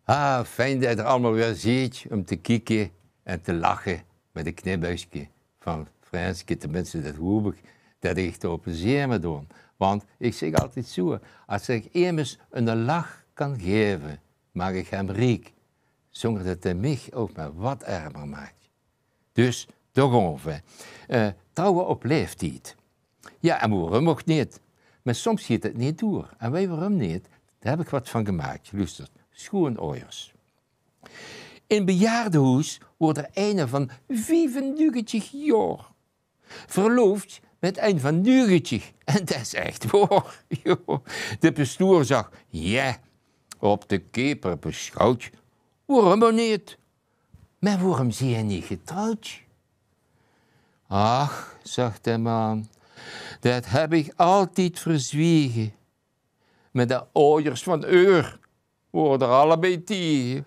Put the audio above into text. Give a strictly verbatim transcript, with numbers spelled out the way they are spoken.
Ah, fijn det geer allemaol weer zeet um te kieke en te lache mit e knipuigske van Frênske. Tenminste, det hoop ich, det ich d'r plezeer mit doon. Want ich zèk altied zoe, es ich emes eine lach kan gaeve, maak ich 'm riek, zónger det 'r mich ouch mer waat ermer maak. Dus, dao gaon v'r. Eh, trouwe op laeftied. Jao, en waorum ouch neet? Mer soms geit 't neet door. En weit geer waorum neet? Dao höb ich waat van gemaak. Loester, Schoonouders. In bejaardehoes woort d'r eine van viefennegentig jaor verloofd mit ein van negentig. En det is ech waor. Jao. De pestoer zag: "Jao, op de keper besjouwd, waorum ouch neet? Mer waorum zeet geer neet getrouwd?" "Ach," zag de man, "det höb ich altied verzwege. Mer de ouders van eur wore d'r allebei taenge."